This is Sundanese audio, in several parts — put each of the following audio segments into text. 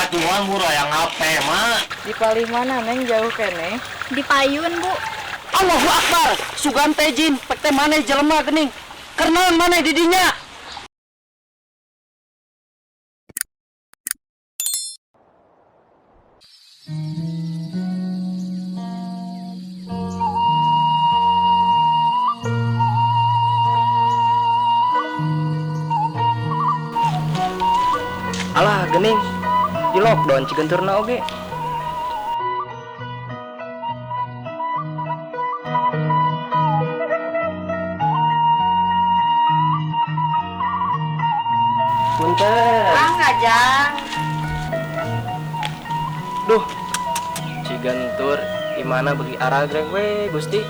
Atuan murah yang apa, Mak? Di palih mana, Neng? Jauh keneh? Di payun, Bu. Allahu Akbar, sugan teh jin, pek teh maneh jelema geuning. Keur naon maneh di dinya? Alah gening di lockdown Cigenturna oge. Punten. Ah, ngajang. Duh. Cigentur di mana bagi aragreg we Gusti.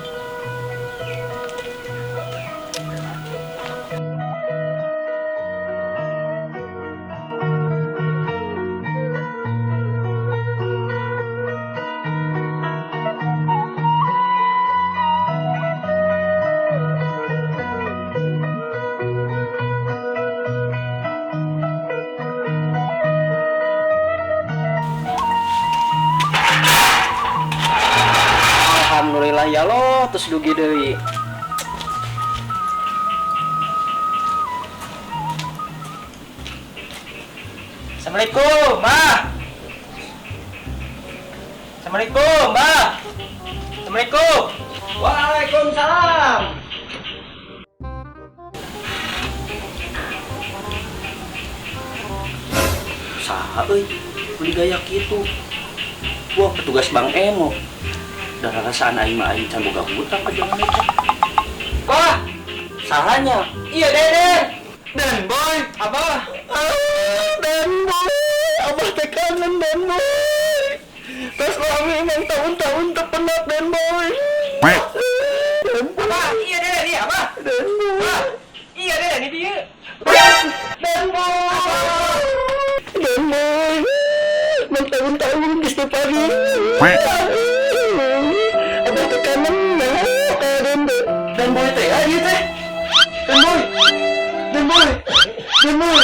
Alhamdulillah ya lo terus dugi deui. Assalamualaikum, Ma. Assalamualaikum, Ma. Assalamualaikum. Waalaikumsalam. Saha euy, beli gaya kitu. Wah, petugas Bank Emo. Darah rasaan aing mah aing can boga hutang ka jelema eta. Wah, salahnya. Iya, Deden. Dan Boy, apa? Ah, Dan Boy, abah teh kangen Dan Boy. Tos lami emang tahun-tahun teu penat Dan Boy. Dan Boy. Apa? Iya, Deden, iya, apa? Dan Boy. Iya, Deden, ini dia. Dan Boy. Dan Boy. Emang tahun-tahun geus teu pagi. Abah teh kangen ka Dan Boy. Dan Boy teh ah ieu teh. Dan Boy. Dan Boy. Dan Boy.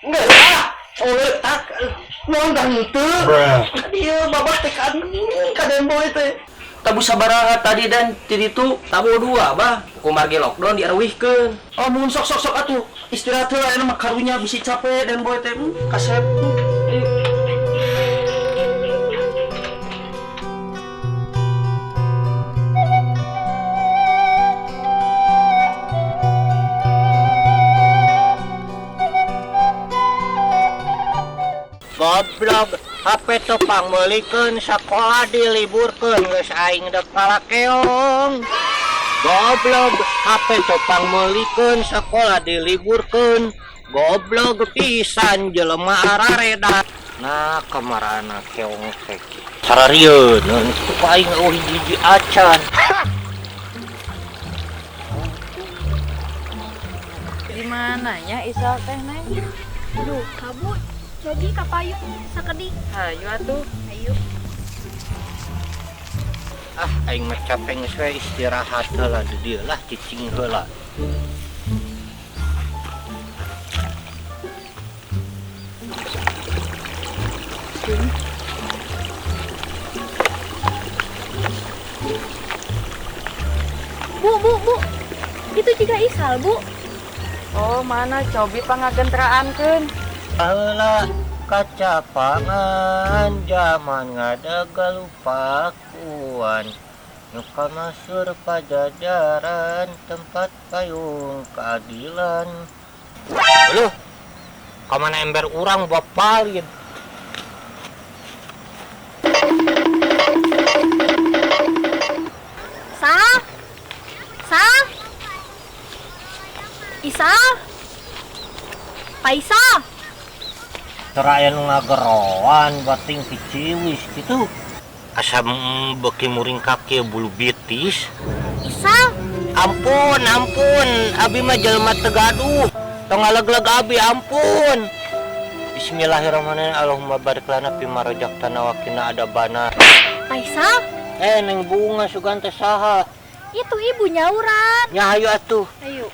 Enggak ah. Oh, tak. Naon dah henteu. Ieu babah teh kangen ka Dan Boy teh. Tabu sabaraha tadi dan ti ditu? Tabu dua, Bah. Kumargi lockdown diarwihkeun. Oh, mun sok sok sok atuh. Istirahat heula ayeuna mah karunya bisi capek Dan Boy teh. Kasep. Goblok, HP teu pangmeulikeun sakola diliburkeun geus aing dek kalakeong. Goblok, HP teu pangmeulikeun sakola diliburkeun. Goblok pisan jelema arareda. Nah, kamarana keong teh. Sararieun kitu ku aing eueuh hiji-hiji acan. Di mananya Isal teh, Neng? Aduh, kamu cobi ka payun sakedik. Hayu atuh. Ayo. Ah, aing mah capek geus we istirahat heula di dieu lah cicing heula. Bu, Bu, Bu. Itu juga Isal, Bu. Oh, mana cobi pangagentraankeun? Baheula kacapangan zaman ngadagal pakuan. Nu kamasur pajajaran tempat payung keadilan. Aduh, kamana ember urang bapalin. Sal? Sal? Isal? Paisal? Teu aya nu ngageroan bating kiciwis kitu. Asa beuki muringkak kieu bulu bitis. Isal? Ampun, ampun, abi mah jelema teu gaduh. Tong ngalegleg abi, ampun. Bismillahirrahmanirrahim. Allahumma barik lana fima razaqtana wa qina adzabannar. Paisal? Neng Bunga sugan teh saha? Itu ibu nyauran. Nya hayu atuh. Ayo.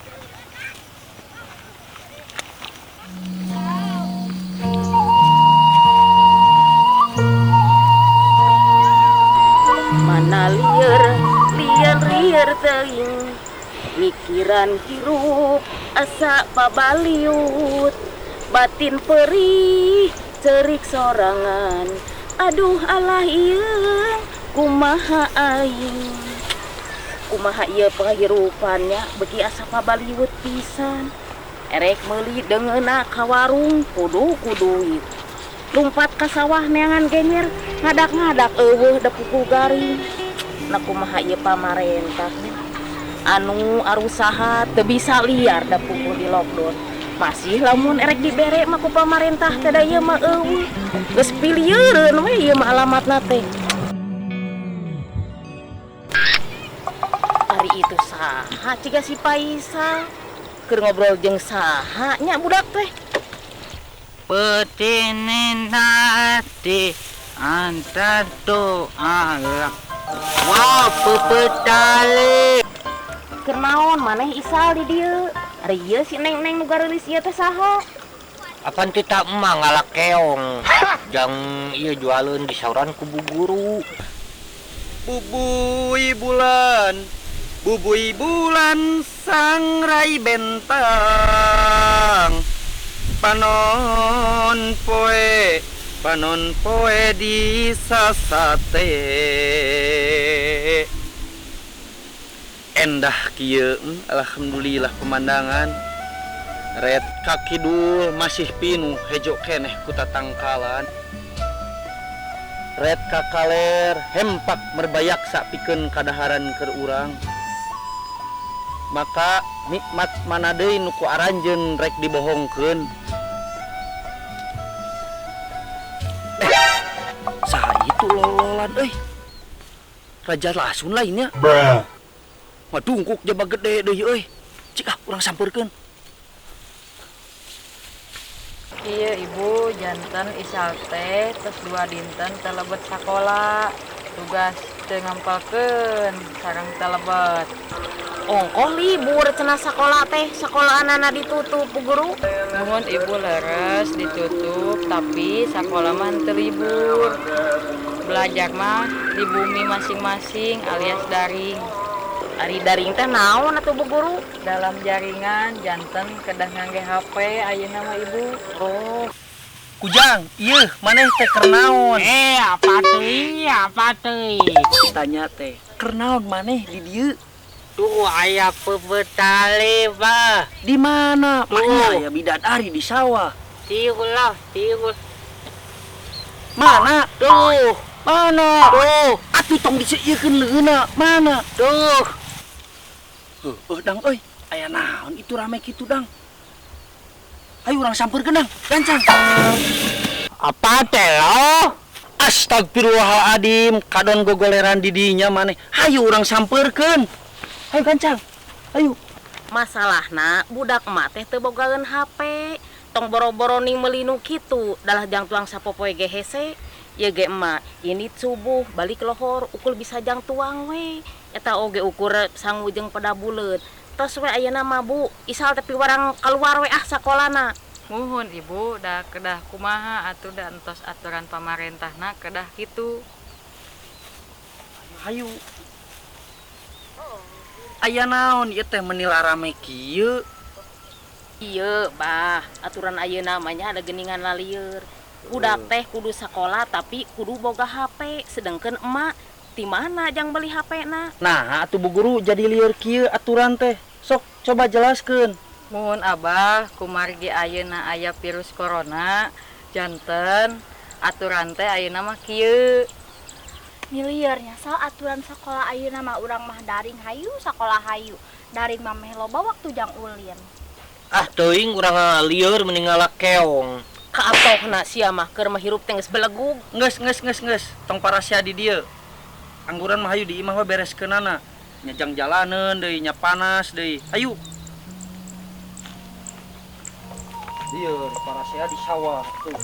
Ngajalan hirup asa pabaliut, batin perih cerik sorangan. Aduh alah ieu kumaha aing. Kumaha ieu pahirupannya beuki asa pabaliut pisan. Erek meuli deungeunna ka warung kudu ku duit. Lumpat ka sawah neangan genyer ngadak-ngadak eueuh da pukul garing. Nah kumaha ieu pamarentah anu arusaha teu bisa liar da pukul di lockdown. Masih lamun erek dibere mah ku pamarentah teh da ieu mah eueuh. Geus pilieureun we ieu mah alamatna teh. Ari itu saha ciga si Paisal keur ngobrol jeung saha nya budak teh. Petinin hati antar doa. Wow, pepetale. Keur naon maneh Isal di dieu? Ari ieu si neng-neng nu gareulis ieu teh saha? Apan tita emak ngalak keong. Jang ieu jualeun di sauran ku bu guru. Bubui bulan sangrai bentang. Panon poe di sasate. Endah kieu, alhamdulillah pemandangan. Red kakidul masih pinuh hejo keneh ku tatangkalan. Red kakaler hempak merbayaksa pikeun kadaharan keur urang. Maka nikmat mana deui nu ku aranjeun rek dibohongkeun. Saha itu lololan euy. Raja Lasun lainnya. Bruh. Madungkuk jaba gede deui euy. Cik ah urang sampeurkeun. Iya ibu janten Isal teh tos 2 dinten teu lebet sakola. Tugas teu ngampalkeun sareng teu lebet. Ongkoh libur cenah sakola teh, sekolahanana ditutup bu guru. Nuhun ibu leres ditutup tapi sakola mah teu libur. Belajar mah di bumi masing-masing alias daring. Ari daring teh naon atuh bu guru? Dalam jaringan janten kedah ngangge HP ayeuna mah ibu. Oh. Kujang, ieu maneh teh keur naon? Apa teuing? Apa teuing? Tanya teh, keur naon maneh di dieu? Tuh aya pepetale, Bah. Di mana? Mana aya bidadari di sawah. Tiul lah, tiul. Mana? Tuh. Mana? Tuh. Atuh tong diseuyeurkeun leungeunna. Mana? Tuh. Dang euy, aya naon itu rame kitu dang. Ayo urang sampeurkeun dang, gancang. Apa teh lo? Astagfirullahaladzim, kadon gogoleran di dinya maneh. Hayu urang sampeurkeun. Ayo gancang. Ayo. Masalahna budak emak teh teu bogaeun HP. Tong boro-boro ning meuli nu kitu, dalah jang tuang sapopoe ge hese. Ieu ge emak, ini subuh balik lohor ukul bisa jang tuang we. Eta oge ukur sangu jeung pada buleut. Tos we ayeuna mah Bu, Isal teh piwarang kaluar we ah sakolana. Muhun ibu da kedah kumaha atuh da entos aturan pamarentahna kedah kitu. Hayu. Aya naon ieu teh meuni rame kieu? Ieu bah, aturan ayeuna mah nya ada geuningan lalieur. Budak teh kudu sakola tapi kudu boga HP, sedengkeun emak di mana jang beli HP na? Nah, atuh bu guru jadi lieur kieu aturan teh. Sok coba jelaskeun. Muhun abah, kumargi ayeuna aya virus corona, janten aturan teh ayeuna mah kieu. Miliarnya soal aturan sekolah ayeuna mah urang mah daring hayu sakola hayu. Daring mah meh loba waktu jang ulin. Ah teuing urang lieur mending ngalak keong. Kaatohna sia mah keur mah hirup teh geus belegug. Geus geus geus geus, tong parasia di dieu. Angguran mah hayu di imah we bereskeunana. Nya jang jalaneun deui, nya panas deui. Hayu. Lieur parasia di sawah tuh.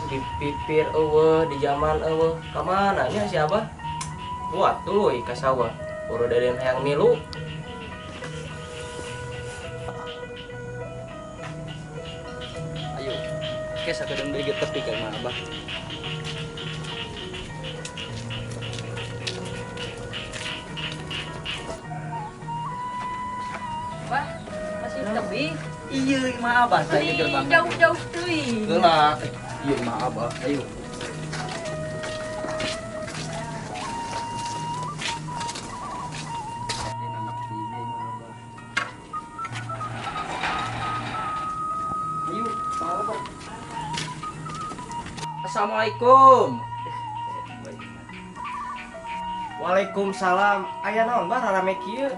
Di pipir eueuh, di zaman eueuh. Ka mana nya si Abah? Buat tuluy ka sawah. Boro Deden hayang milu. Ayo. Ke sakedeung deui ge tepi ka imah Abah. Bah, masih tebi. Iya imah Abah teh ieu gerbang. Jauh-jauh teuing. Heula. Iya imah Abah. Ayo. Ayo, Abah. Assalamualaikum. Waalaikumsalam. Aya naon bah rarame kieu?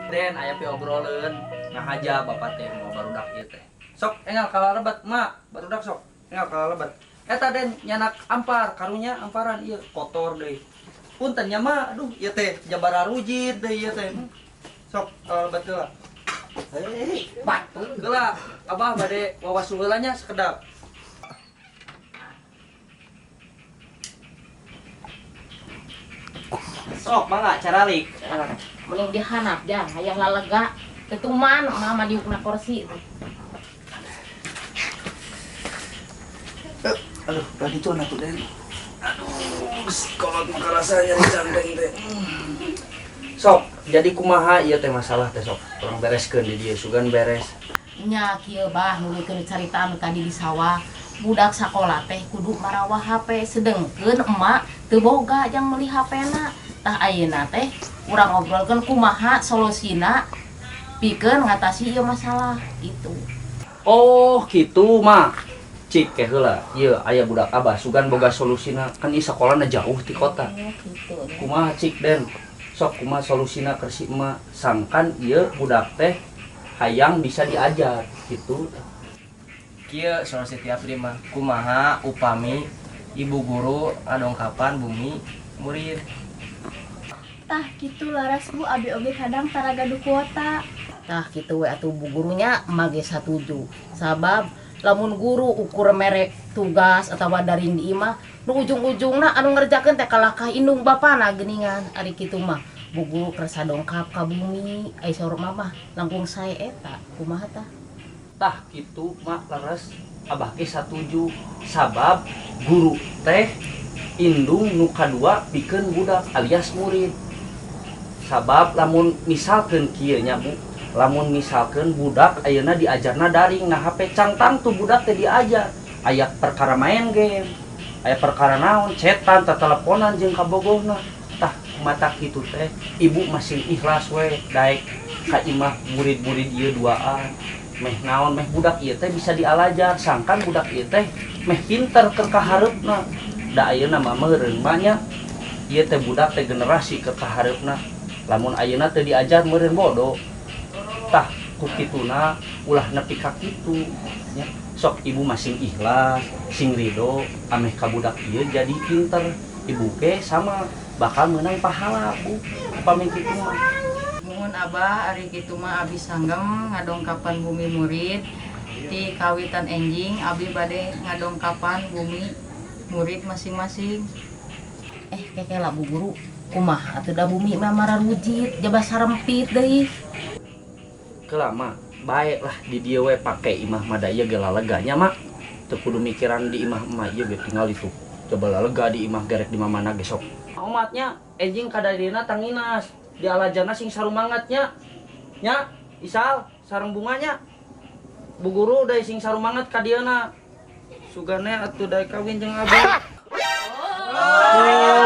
Den aya pi obroleun ngahaja bapak teh mau barudak ieu teh. Sok enggal kalarebat mak, barudak sok. Enggal kalarebat. Eta Den nyanak ampar, karunya amparan ieu kotor deui. Punten nya mak, aduh ieu teh jabara rujit deui ieu teh. Sok kalarebat heula. Hei, batu. Heula, abah bade wawasu heula nya sekedap. Sok mangga caralik. Mending dihanap jang, hayang lalega. Tetuman mama diukna kursi. Aduh, lagi cuan atuh Den. Aduh, kolot mah karasa nyari cangkeng teh. Sok, jadi kumaha ieu teh masalah teh sok. Urang bereskeun di dieu sugan beres. Nya kieu bah nuluykeun carita anu tadi di sawah. Budak sakola teh kudu marawa HP sedengkeun emak teu boga jang meuli HP-na. Tah ayeuna teh urang obrolkeun kumaha solusina pikeun ngatasi ieu masalah gitu. Oh, kitu mah. Cik ke heula, ieu aya budak abah sugan boga solusina kan ieu sakolana jauh ti kota. Oh, gitu. Kumaha cik Den? Sok kumaha solusina keur si emak sangkan ieu budak teh hayang bisa diajar gitu. Kieu solusi ti abdi mah kumaha upami ibu guru ngadongkapan bumi murid. Tah kitu laras Bu, abi oge kadang tara gaduh kuota. Tah kitu we atuh bu gurunya emak ge satuju. Sabab lamun guru ukur mere tugas atawa daring di imah nu ujung-ujungna anu ngerjakeun teh kalakah indung bapana geuningan. Ari kitu mah bu guru kersa dongkap ka bumi ai saur mah langkung sae eta kumaha tah. Tah kitu mah leres abah ge satuju sabab guru teh indung nu kadua pikeun budak alias murid. Sabab lamun misalkeun kieu nya Bu, lamun misalkeun budak ayeuna diajarna daring nah HP cangtang tuh budak teh diajar aya perkara main game, aya perkara naon, chatan, teteleponan jeung kabogohna. Tah mata kitu teh ibu masih ikhlas we daek ka imah murid-murid ieu duaan. Meh naon meh budak ieu teh bisa dialajar sangkan budak ieu teh meh pinter keur kahareupna. Da ayeuna mah meureun banyak ieu teh budak teh generasi keur kahareupna. Lamun ayeuna teu diajar meureun bodoh. Tah ku kituna ulah nepi ka kitu nya. Sok ibu masing ikhlas, sing ridho ameh ka budak ieu jadi pinter. Ibu ge sama bakal meunang pahala Bu upami kitu mah. Muhun abah ari kitu mah abi sanggem ngadongkapan bumi murid ti kawitan enjing abi bade ngadongkapan bumi murid masing-masing. Keke lah bu guru kumaha atuh da bumi mah mararujit jaba sarempit deui. Kelama bae lah di dieu we pake imah mah da ieu ge lalega nya mak. Teu kudu mikiran di imah emak ieu ge tinggal itu. Coba lalega di imah gerek di mamana ge sok. Omatnya enjing kadadina tanginas di alajana sing sarumangatnya. Nya Isal sareng bunganya. Bu guru deui sing sarumangat ka dieuna. Sugane atuh daek kawin jeung abah. Oh.